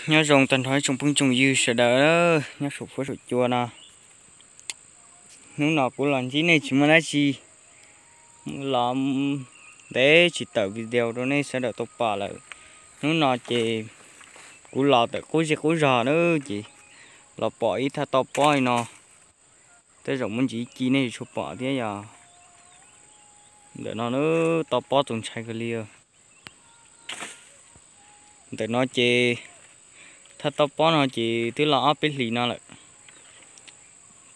Nyob zoo tag nrho ib tsoom phooj tsoom ywg sawv daws nyob saum fuab saum cua no. Hnub no kuv los ntsib nej tsis muaj dab tsi, los ntev tsis tawm video rau nej sawv daws tau pom lawm. Hnub no ces kuv los tawm qub zej qub zog na, ces los pom ib thaj toj pob li no. Tej zaum muaj ntsis ci nej tsis tshua pom thiab yog. Ntawm no toj pob txaus ntshai kawg li. Ntawm no ces thaj toj pob no ces twb los ob peb hlis no lawm.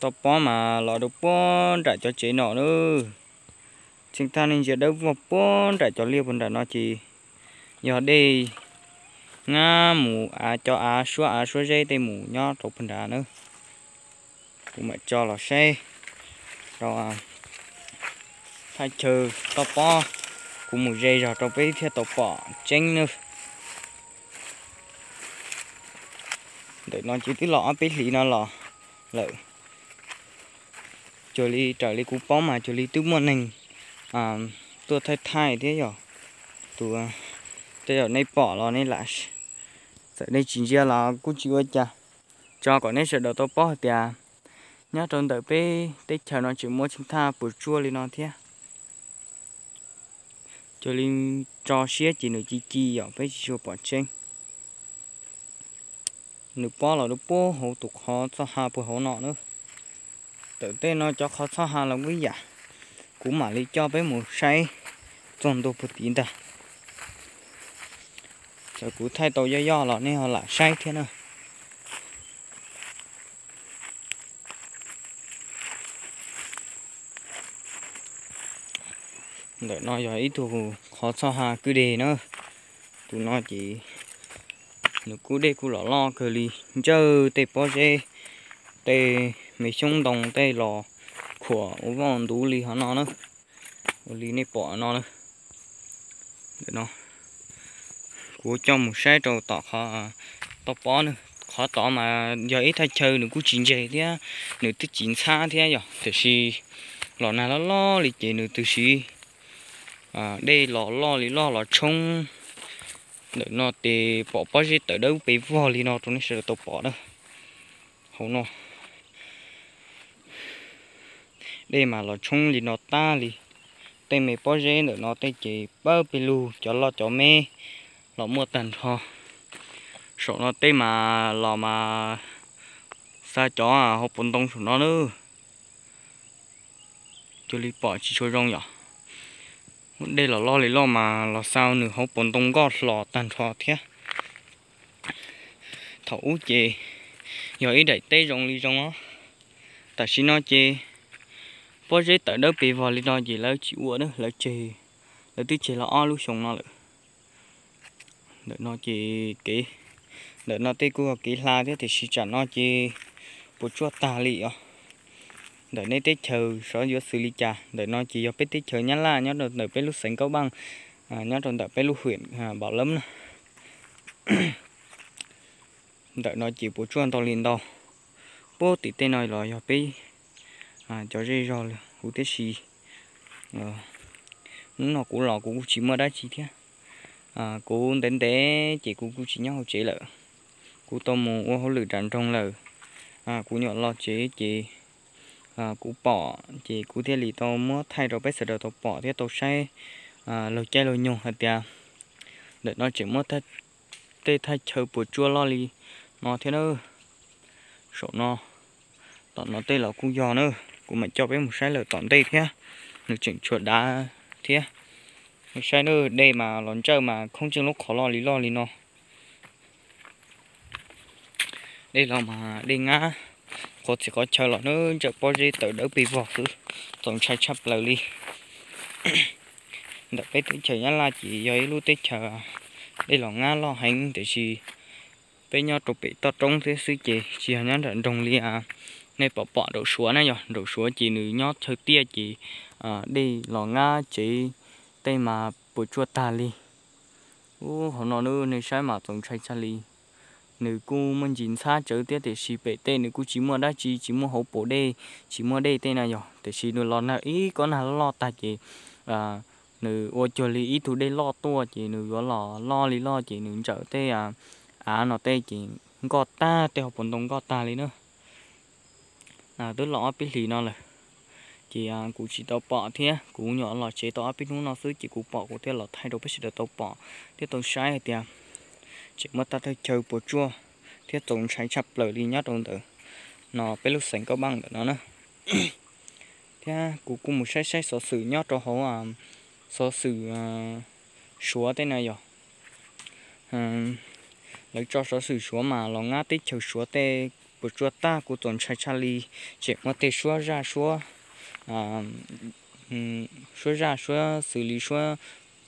Toj pob mas los rau puag nram cov tsev no na. Tseej thaj nej ntsia dawb vog puag nram cov liaj puag nram no ces yog dej nyab mus av, cov av suab, av suab zeb tej mus nyob rau puag nrad na. Kuv mam tso los saib rau thaj chaw toj pob, kuv mus ze zog rau peb thiaj tau pom tseeb na. Ntawm no ces twb los ob peb hlis no los lawm. Cuag li raws li kuv paub mas cuag li twb muaj neeg tuaj thaij thaij thiab yog. Tus, tej zaum nej pom los nej lam, txawm nej tsis ntsia los kuj tsis ua cas. Tso kom nej sawv daws tau paub hais tias nyob rau ntawm peb teb chaws no tseem muaj tseej thaj puas tsuaj li no thiab. Cuag li tso siab ces nws ci ci yom, peb tsis tshua pom tseeb. Nws pob los rau puag hauv tus qhov txoj ha puag hauv no na. Tawm tej no cov qhov txoj ha los ib yam, kuv mam li coj peb mus saib txog ntua puag tid ntag. Txawm kuv thaij tau yoj yoj los nej ho lam saib thiab na. Ntawm no yog ib tug qhov txoj ha kwj deg na. Tus no ces nws kuj dej kuj los loj kawg li, ntsawj tej pob zeb, tej me xyoob ntoo tej los khuam ua voj ntuv li hov no na. Ua li nej pom no na. Ntawm no kuv coj mus saib rau tom qhov toj pob na. Qhov tod mas yog ib thaj chaw nws kuj tsis ntseg thiab, nws twb tsis ntxhab thiab yog, tiam sis los nag loj loj li ces nws twb siv dej los loj li loj los tshoob. Ntawm no ces pom pob zeb tawm dawb pes vog li no rau nej sawv daws tau pom na. Hauv no dej mas los tshoob li no tag li. Tej me pob zeb ntawm no tej ces pawg pes lug cov loj cov me los muaj tag nrho. Saum no tej mas los mas xa cov hauv paus ntoo saum no na. Cuag li pom tsis tshua zoo yom. Dej los loj li loj mas los xa nws hauv paus ntoo nkoj hlo tag nrho thiab. Thaum ub ces yog ib daim teb zoo li zoo os. Tam sim no ces pob zeb tawm dawb pes vog li no ces lawv tsis ua na, lawv tseg, lawv twb tseg los ob lub xyoo no lawm. Ntawm no ces kev, ntawm no tej kuj yog kev hla thiab tiam sis tsam no ces puas tsuaj tag li os. Ntawm nej teb chaws xyov yuav xws li cas, ntawm no ces yog peb teb chaws Nyab Laj nyob rau ntawm peb lub xeev Kaub Npaaj, nyob rau ntawm peb lub hwm Npaum Lab na. Ntawm no ces puas tsuaj ntau li ntau. Puag tim tej no los yog peb cov zej zog huv tib si. Hnub no kuv los kuv kuj tsis muaj dab tsi thiab. Kuv ntev ntev ces kuv kuj tsis nyob hauv tsev lawm. Kuv tau mus ua hauj lwm nram nroog lawm. Kuv nyuam los tsev ces kuv pom ces kuv thiaj li tau muab thaij rau peb sawv daws tau pom thiab tau saib laug caij laug nyoog hais tias ntawm no tseem muaj tej thaj chaw puas tsuaj loj li no thiab na. Saum no, tom no tej los kuj yog na. Kuv mam coj peb mus saib lawm tom ntej thiab, nws tseem tshuav dav thiab. Nej saib na, dej mas los ntsawj mas khoob tseej lub qhov loj li loj li no. Dej los mas dej nyab, qhov txhia qhov chaw los na ntsawj pob zeb tawm dawb pes vog xwb, txaus ntshai tshaj plaws li. Ntawm peb teb chaws Nyab Laj ces yog ib lub teb chaws dej los nyab loj heev tiam sis peb nyob rau pem toj roob thiab xwb ces tsis yog nyob nram nroog li. Nej pom pom nraum Suav na, yog nraum Suav ces nws nyob chaw tiaj ces dej los nyab tsev tej mas puas tsuaj tag li. Ub, hauv no nej saib mas txaus ntshai tshaj li. Nws kuj muaj ntsis ntxhab tsawv thiab tiam sis pem tej nws kuj tsis muaj dab tsi, tsis muaj hauv paus dej, tsis muaj dej tej na yog, tiam sis nws los nag ib kob nag loj tag ces nws ua cuag li ib tug dej loj tuaj ces nws yuav los loj li loj ces nws ntsawm tej av no tej ces nkoj tag, tej hauv paus ntoo nkoj tag li na. Twb los ob peb hlis no lawm, ces kuv tsis tau pom thiab. Kuv nyuam los tsev tau ob peb hnub no xwb ces kuv pom, kuv thiaj los thaij rau peb sawv daws tau pom thiab tau saib hais tias tseem muaj thaj chaw puas tsuaj thiab txaus ntshai tshaj plaws li nyob rau ntawm no peb lub xeev Kaub Npaaj ntawm no na. Thiab kuv kuj mus saib saib xov xwm nyob rau hauv xov xwm Suav tej na yog lawv tso xov xwm Suav mas los ngab teb chaws Suav tej puas tsuaj tag, kuj txaus ntshai tshaj li. Tseem muaj tej suab zaj suab suab zaj suab xws li suab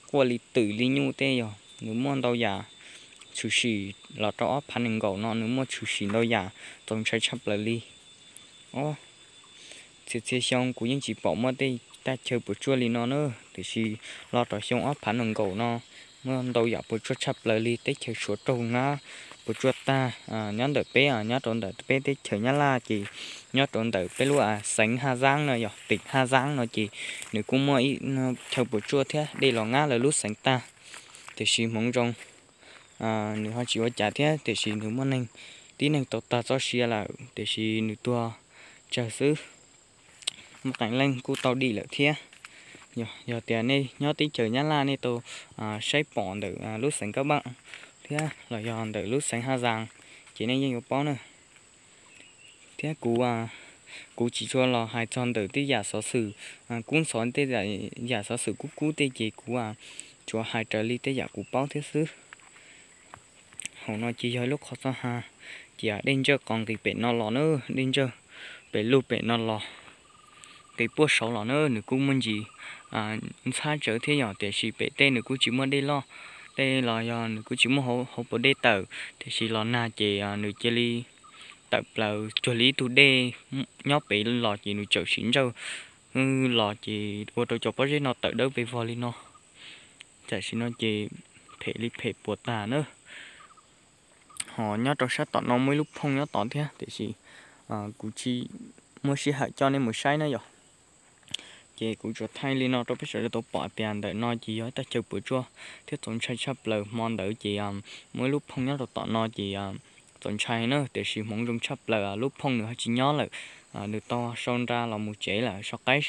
quaj li twm li nyuj tej yog nws muaj ntau yam tshwm sim los rau ob phav nees nkaum no, nws muaj tshwm sim ntau yam txaus ntshai tshaj plaws li. Txhia txhia xyoo kuv yeej tsis pom muaj tej thaj chaw puas tsuaj li no na, tiam sis los rau xyoo ob phav nees nkaum no muaj ntau yam puas tsuaj tshaj plaws li. Teb chaws Suav raug ngab puas tsuaj tag. Nyob ntawm peb, nyob rau ntawm peb teb chaws Nyab Laj ces nyob rau ntawm peb lub xeev Haj Zaab no yog tim Haj Zaab no ces nws kuj muaj ib chaw puas tsuaj thiab dej los ngab lawv lub xeev tag. Tiam sis hmoov zoo nws ho tsis ua cas thiab, tiam sis nws muaj neeg, tib neeg tau tag txoj sia lawm, tiam sis nws tuag tsawg xwb. Muaj qee leej kuj tau dim lawm thiab. Yog tias nej nyob teb chaws Nyab Laj nej tau saib pom ntawm lub xeev Kaub Npaaj thiab los yog ntawm lub xeev Haj Zaab, ces nej yeej yuav paub na. Thiab kuv, kuv tsis tshua los hais txog ntawm tej yam xov xwm kub ntxhov, tej yam xov xwm kub kub tej ces kuv tsuas hais raws li tej yam kuv paub thiab xwb. Hauv no ces yog ib lub qhov txoj ha, ces dej ntsawj qos nqis pem no los na, dej ntsawj pem lug pem no los, nqis puag saud los na, nws kuj muaj ntsis ntxhab tsawv thiab yog, tiam sis pem tej nws kuj tsis muaj dej loj, tej los yog nws kuj tsis muaj hauv paus dej tawm, tiam sis los nag ces nws cia li tawm plaws cuag li ib tug dej nyob pem los ces nws txawm sim ntsawj los ces ua rau cov pob zeb no tawm dawb pes vog li no. Tam sim no ces phem li phem puas tas na. Ho nyob rau sab tom no muaj ib lub phooj nyob tod thiab, tiam sis kuv tsis muaj sij hawm coj nej mus saib na yog. Ces kuv tsuas thaij li no rau peb sawv daws tau pom tias ntawm no ces yog ib tag chaw puas tsuaj thiab txaus ntshai tshaj plaws. Hmo ntawd ces muaj ib lub phooj nyob rau tom no ces txaus ntshai na, tiam sis hmoov zoo tshaj plaws lub phooj nws ho tsis nyob lawm. Nws tau sau nra los mus tsev lawm, sau qaib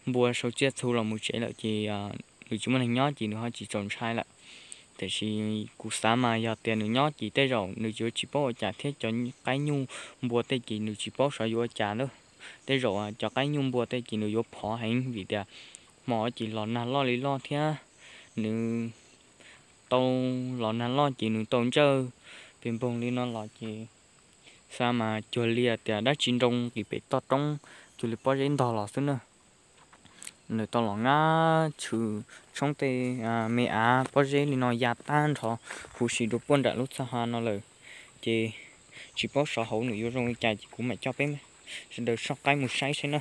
npua sau tsiaj txhu los mus tsev lawm ces nws tsis muaj neeg nyob ces nws ho tsis txaus ntshai lawm. Tiam sis kuv xav mas yog tias nws nyob ces tej zaum nws yuav tsis paub ua cas thiab cov qaib nyuj npua tej ces nws tsis paub xyov yuav ua cas na. Tej zaum cov qaib nyuj npua tej ces nws yuav phov heev vim tias hmo ces los nag loj li loj thiab. Nws tau los nag loj ces nws tau ntsawj pes npoog li no los ces xav mas cuag li tias dab tsi nroo nqis pem toj roob, cuag li pob zeb ntog los xwb na. Nws tau los ngab tshwm tshoob tej me av pob zeb li no ya tag nrho huv si rau puag nram lub txaj ha no lawm. Ces tsis paub xyov hauv nws yuav zoo li cas ces kuv mam coj peb sawv daws soj qaib mus saib saib na.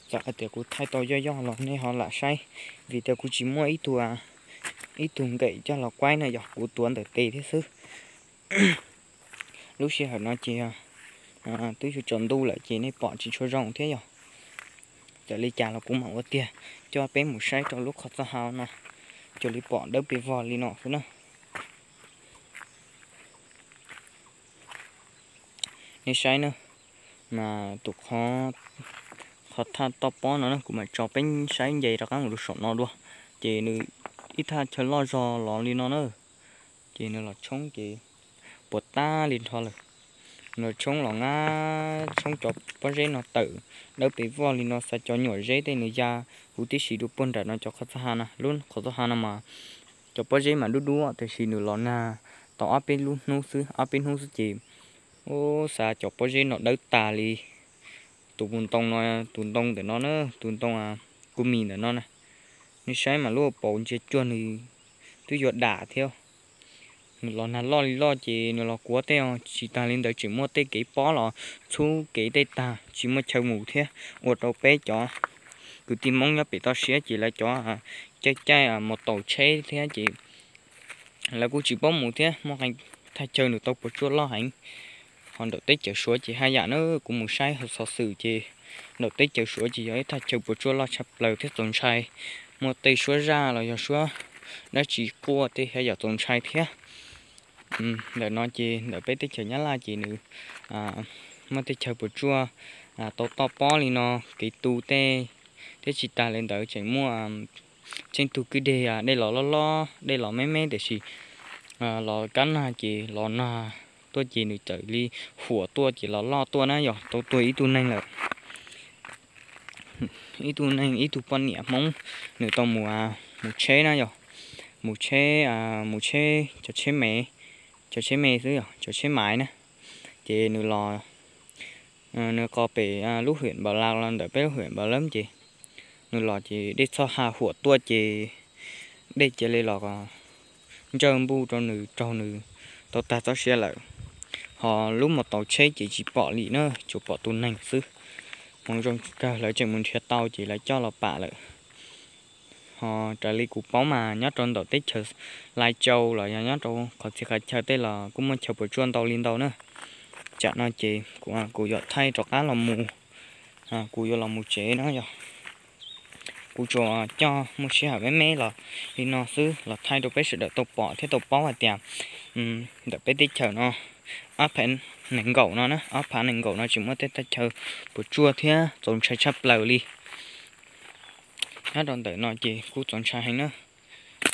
Txawm hais tias kuv thaij tau yoj yoj los nej ho lam saib, vim tias kuv tsis muaj ib tug, ib tug nqem coj los quaib na yog kuv tuav ntawm tes thiab xwb. Lub sij hawm no ces twb yuav tsaus ntuj lawm ces nej pom tsis tshua zoo thiab yog. Txawm li cas los kuv mam ua tiag coj peb mus saib rau lub qhov txoj ha no, cuag li pom dawb pes vog li no xwb na. Nej saib na, mas tus qhov thaj toj pob no na kuv mam tso peb saib nce rov qab mus rau saum no dua. Ces nws ib thaj chaw loj zog los li no na, ces nws los tshoob ces puas tab li nrho lawm. Nws tshoob los ngab tshoob cov pob zeb no tawm dawb pes vog li no, xav cov nyuam zeb tej nws ya huv tib si rau puag nram no cov qhov txoj ha na. Lub qhov txoj ha no mas cov pob zeb mas dub dub tiam sis nws los nag tau ob peb lub hnub xwb, ob peb hnub xwb ces ub xav cov pob zeb no dawb tas li. Tus ntoo no, tus ntoo ntawm no na, tus ntoo kuv mis ntawm no na, nej saib mas lub paus ntsia cuag nws twb yuav dam thiab. Nws los nag loj li loj ces nws los kuav tej, tsis tas li ntawd tseem muaj tej kev pob los txhub kev tej tag tsis muaj chaw mus thiab, ua rau peb cov kwv tij Hmoob nyob pem toj siab ces lawv cov caij caij mus taus tsheb thiab ces lawv kuj tsis paub mus thiab. Muaj qee thaj chaw nws tau puas tsuaj loj heev. Ho nram teb chaws Suav ces haj yam na, kuv mus saib hauv xov xwm ces nram teb chaws Suav ces yog ib thaj chaw puas tsuaj loj tshaj plaws thiab txaus ntshai. Muaj tej suab zaj los yog suab dab tsi quaj tej thiab yom, txaus ntshai thiab. Ntawm no ces ntawm peb teb chaws Nyab Laj ces nws muaj tej chaw puas tsuaj tau toj pob li no, kev tu tej thiab tsis tas li ntawd tseem muaj tseeb tug kwj deg, dej los loj loj, dej los me me tiam sis los kab nag ces los nag tuaj ces nws txawm li huam tuaj ces los loj tuaj na yog tau tuag ib tug neeg lawm. Ib tug neeg, ib tug poj niam Hmoob, nws tau mus, mus tsheb na yog, mus tsheb, mus tsheb cov tsheb me, cov tsheb me xwb yog cov tsheb maiv na. Ces nws los, nws qos pem lub hwm Npaus Las los ntawm peb lub hwm Npaus Las ces nws los ces dej txhoj ha huam tuaj ces dej cia li los ntsawj npuj rau nws raug nws tau tag txoj sia lawm. Ho lub mos taus tsheb ces tsis pom li na, tsuas pom tus neeg xwb. Hmoov zoo kawg lawv tseem mus nrhiav tau ces lawv coj los pam lawm. Ho raws li kuv paub mas nyob rau ntawm teb chaws Lai Châu los yog nyob rau qhov txhia qhov chaw tej los kuj muaj chaw puas tsuaj ntau li ntau na. Tsam no ces kuv yuav thaij rov qab los mus, kuv yuav los mus tsev no yog kuv tsuas coj muaj sij hawm me me los li no xwb los thaij rau peb sawv daws tau pom thiab tau paub hais tias ntawm peb teb chaws no ob phav nees nkaum no na, ob phav nees nkaum no tseem muaj tej thaj chaw puas tsuaj thiab txaus ntshai tshaj plaws li. Nyob rau ntawm no ces kuj txaus ntshai heev na.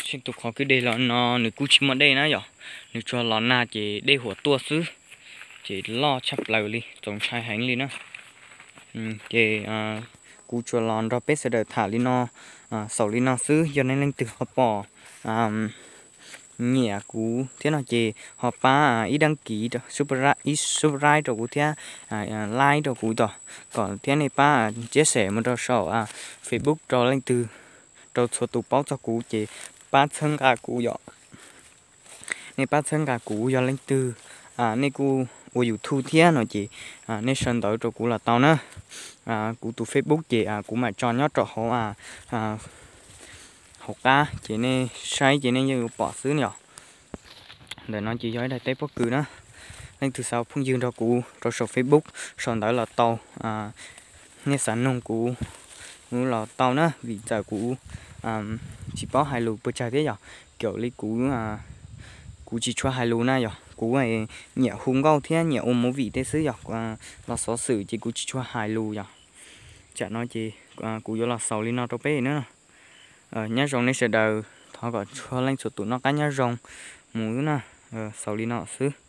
Tseeb tus qhov kwj deg los no nws kuj tsis muaj dej na yom, nws tsuas los nag ces dej huam tuaj xwb, ces loj tshaj plaws li, txaus ntshai heev li na. Ces kuv tsuas los nrog peb sawv daws tham li no, xaus li no xwb. Yog nej leej twg ho pom nyiam kuv thiab no ces ho pab ib đăng ký, ib subscribe rau kuv thiab like rau kuv tos, kom thiab nej pab chia sẻ mus rau saum Facebook rau leej twg, rau txhua tus paub txog kuv ces pab txhawb nqa kuv yom. Nej pab txhawb nqa kuv, yog leej twg nej kuj ua YouTube thiab no ces nej sau ntawv rau kuv los tau na. Kuv tus Facebook ces kuv mam tso nyob rau hauv, hauv qab ces nej saib ces nej yeej yuav pom xwb yom. Ntawm no ces yog ib daim teb pob kws na. Leej twg xav phooj ywg nrog kuv rau saum Facebook sau ntawv los tau, nej xav noog kuv los tau na, vim txawm kuv tsis paub hais lus puas tsawg thiab yom, kuv li kuv, kuv tsis tshua hais lus na yom, kuv nyiam hu nkauj thiab nyiam ua movie tej xwb yom, los xov xwm ces kuv tsis tshua hais lus yom. Tsam no ces kuv yuav los xaus li no rau peb na. Nyob zoo nej sawv daws, thov kom txhua leej txhua tus noj qab nyob zoo mus na. Xaus li no xwb.